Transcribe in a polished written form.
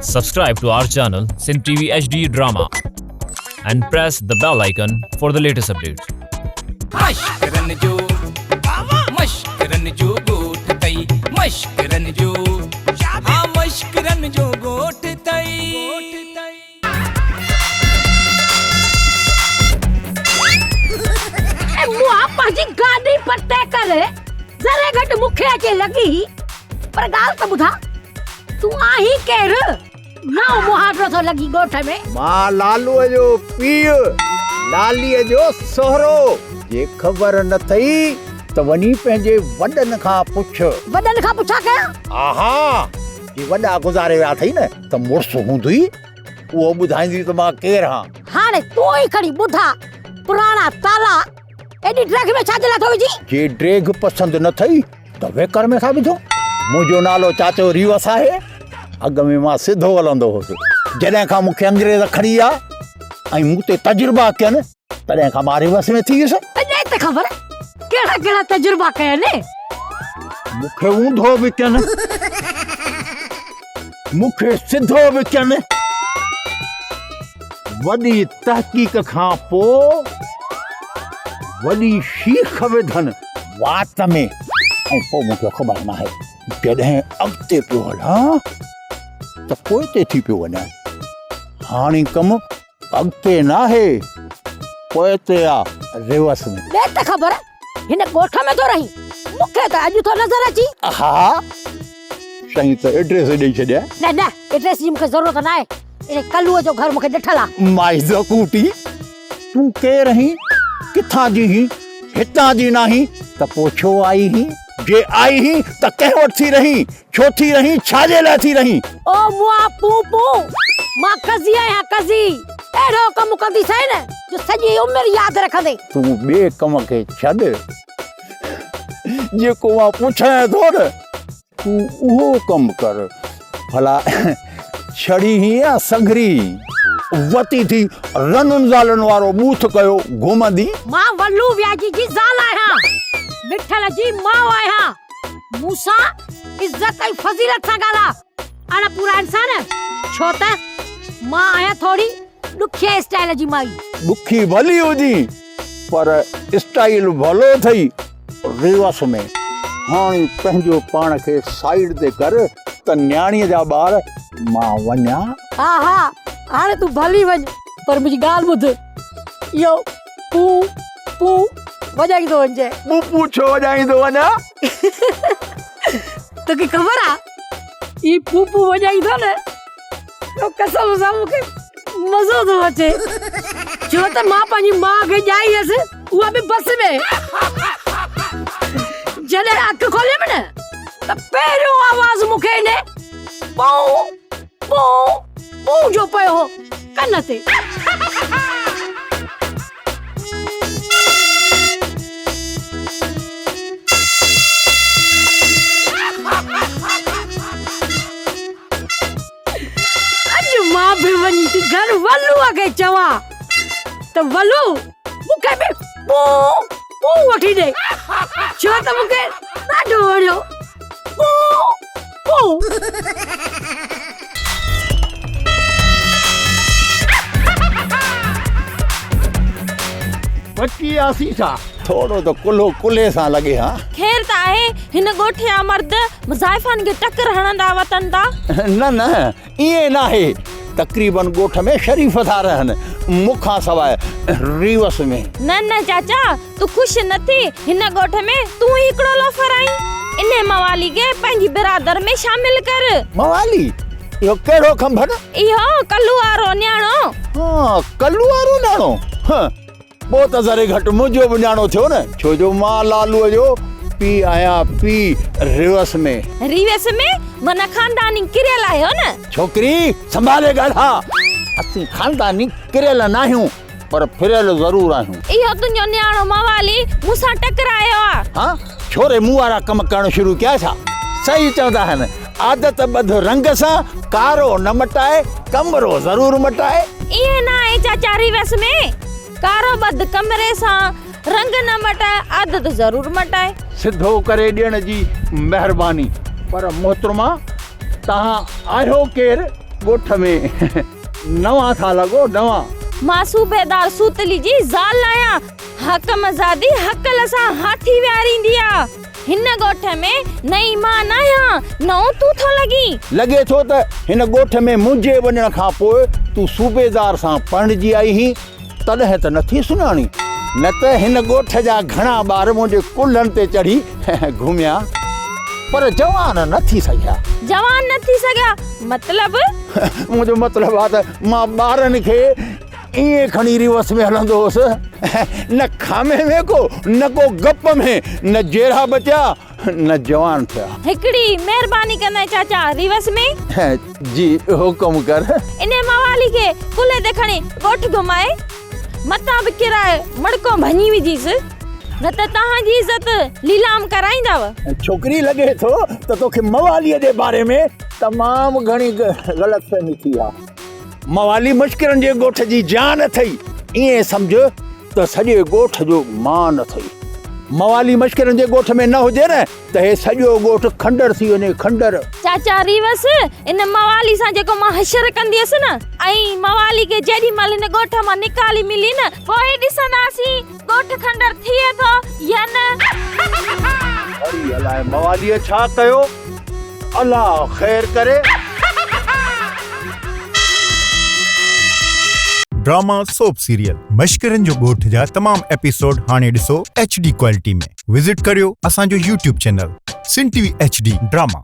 Subscribe to our channel Sindh TV HD Drama and press the bell icon for the latest updates. مشڪرن جو مشڪرن جو ڳوٺ تئي مشڪرن جو ها مشڪرن جو ڳوٺ تئي. اي مئا پنهنجي گاڏي پرتي ڪر ذري گهٽ مون کي اچي لڳي هئي پر ڳالهه ته ٻڌاء تون آهين ڪير؟ نئون مهاڏو ٿو لڳي ڳوٺ ۾. مان لالوء جو پيء، لاليء جو سهرو. جي خبر نه ٿئي ته وڃي پنهنجي وڏن کان پڇ. وڏن کان پڇا ڪيان؟ آها، جي وڏا گذاري ويا اٿئي نه ته مڙس هوندوئي، اهو ٻڌائيندوئي ته مان ڪير هان. هاڻي تون ئي کڻي ٻڌاء، پراڻا تالا ايڏي ڊيگهه ۾ ڇا جي لاء ٿو وجهين؟ جي ڊيگهه پسند نه ٿئي ته ويڪر ۾ ٿا وجهون. منهنجو نالو چاچو ريوس آهي. اڳ ۾ مان سڌو هلندو هوس. جڏهن کان مون کي انگريز کڻي ويا ۽ مون تي تجربا ڪين، تڏهن کان مان ريوس ۾ ٿي ويس. ڏي ته خبر، ڪهڙا ڪهڙا تجربا ڪين؟ مون کي اونڌو به ڪين، مون کي سڌو به ڪين. وڏي تحقيق کان پوء وڏي شيخ وڌن وات ۾ ۽ پوء مون کي خبر ناهي جڏهن اڳتي پيو هلان ته پوئتي ٿي پيو وڃان. هاڻي ڪم اڳتي ناهي پوئتي آ ريورس ۾. ڏي ته خبر هن ڳوٺ ۾ ٿو رهين؟ مون کي ته اڄ ٿو نظر اچين. ها سائين ته ايڊريس ڏئي ڇڏيا. نه نه ايڊريس جي مون کي ضرورت ناهي. انهي ڪلوء جو گهر مون کي ڏٺل آ. مائي زڪوٽي تون ڪير هين؟ ڪٿان جي هين؟ هتان جي ناهين ته پوء ڇو آئي هين؟ جي آئي هين ته ڪنهن وٽ ٿي رهين؟ ڇو ٿي رهين؟ ڇا جي لاء ٿي رهين؟ او مئا پون پون، مان قضي آهيان قضي، اهڙو ڪم ڪنديسانء نه جو سڄي عمر ياد رکندين. تون ٻئي ڪم کي ڇڏ، جيڪو مان پڇانء ٿو نه، تون اهو ڪم ڪر. ڀلا ڇڙي هين يا سگهري؟ وتي ٿي رنن زالن وارو ٻوٿ ڪيو گهمندي. مان ولو وياجي جي زال آهيان، مٺل جي ماء آهيان. مون سان عزت ۽ فضيلت سان ڳالهاء، اڻ پورا انسان، ڇو ته مان آهيان ٿوري ڏکي اسٽائيل جي مائي. ڏکي ڀلي هجين، پر اسٽائيل ڀلو اٿئي. ريورس ۾، هاڻي پنهنجو پاڻ کي سائيڊ تي ڪر ته نياڻيء جا ٻار، مان وڃان؟ ها ها، هاڻي تون ڀلي وڃ، پر منهنجي ڳالهه ٻڌ، اهو پون پون وڄائيندو وڃجانء. پون پون ڇو وڄائيندو وڃان؟ توکي خبر آ، هي پون پون وڄائيندو نه، ته قسم سان مون کي مزو ٿو اچي. ڇو ته مان پنهنجي ماء کي ڄائي هيس، اها به بس ۾. جڏهن اک کوليم نه ته پهريون آواز مون کي انهي پون پون پون جو پيو هو ڪن تي. اڄ مان به وڃي ٿي گهر ولوء کي چوان ته ولو مون کي به پون پون وٺي ڏي ڇو ته مون کي ڏاڍو وڻيو پون پون. بچي وياسين ڇا؟ ٿورو ته ڪلهو ڪلهي سان لڳي ها. خير ته آهي، هن ڳوٺ جا مرد زائفن کي ٽڪر هڻندا وتن ٿا. نه نه ائين ناهي، تقريبن ڳوٺ ۾ شريف ٿا رهن، مون کان سواء ريوس ۾. نه نه چاچا، تون خوش نه ٿي، هن ڳوٺ ۾ تون ئي هڪڙو لوفر آهين. انهي موالي کي پنهنجي برادر ۾ شامل ڪر. موالي؟ اهو ڪهڙو کنڀڙ؟ اهو ڪلو وارو نياڻو. ها ڪلو وارو نياڻو؟ هه پوء ته ذري گهٽ منهنجو به نياڻو ٿيو نه، ڇو جو مان لالوء جو پيء آهيان، پيء ريوس ۾. ريوس ۾ معنيٰ خانداني ڪريل آهيو نه؟ ڇوڪري سنڀالي ڳالهاء، اسين خانداني ڪريل ناهيون، پر ڦريل ضرور آهيون. اهو تنهنجو نياڻو موالي مون سان ٽڪرايو آ. ها ڇوري مون وارا ڪم ڪرڻ شروع ڪيا ڇا؟ صحيح چوندا آهن عادت ٻڌ رنگ سان، ڪارو نه مٽائي، ڪمرو ضرور مٽائي. ائين نه آهي چاچا ريوس ۾ ڪارو ٻڌ ڪمري سان، رنگ نه مٽائي، عادت ضرور مٽائي. سڌو ڪري ڏيڻ جي مهرباني پر محترمه توهان آهيو ڪير؟ ڳوٺ ۾ نوان ٿا لڳو نوان. مان صوبيدار سوتلي جي زال آهيان. حاڪم زادي هڪل سان هاٿي ويهاريندي آ. هن ڳوٺ ۾ نئين مان ناهيان، نئون تون ٿو لڳين. لڳي ٿو ته هن ڳوٺ ۾ منهنجي وڃڻ کان پوء تون صوبيدار سان پرڻجي آئي هين، تڏهن ته نٿي سڃاڻين، نه ته هن ڳوٺ جا گهڻا ٻار منهنجي ڪلهن تي چڙهي گهميا، پر جوان نه ٿي سگهيا. جوان نه ٿي سگهيا مطلب؟ منهنجو مطلب آ ته مان ٻارن کي ائين کڻي ريورس ۾ هلندو هوس، نه کامي ۾ ڪو، نه ڪو گپ ۾، نه جيرا بچيا، نه جوان ٿيا. هڪڙي مهرباني ڪندين چاچا، ريورس ۾؟ جي حڪم ڪر. انهي موالي کي ڪلهي تي کڻي ڳوٺ گهمائي، متان به ڪرائي مڙڪو ڀڃي وجهيس، نه ته توهان جي عزت ليلام ڪرائيندؤ. ڇوڪري لڳي ٿو ته توکي مواليء جي باري ۾ تمام گهڻي غلط فهمي ٿي آ. موالي مشڪرن جي ڳوٺ جي جان اٿئي، ائين سمجهه ته سڄي ڳوٺ جو مان اٿئي. موالي مشڪرن جي ڳوٺ ۾ نه هجي نه ته هي سڄو ڳوٺ کنڊر ٿي وڃي، کنڊر. چاچا ريوس، ان موالي سان جيڪو مان حشر ڪنديس نه ۽ موالي کي جيڏي مهل هن ڳوٺ مان نيڪالي ملي نه، پوء ڏسنداسين ڳوٺ کنڊر ٿئي ٿو يا نه. وري الائي مواليء ڇا ڪيو. الله خير ڪري. ڊراما سوپ سيريل مشڪرن جو ڳوٺ جا تمام ايپيسوڊ هاڻي ڏسو ايڇ ڊي ڪوالٽي ۾ وزٽ ڪريو اسان جو YouTube channel Sindh T V H D drama.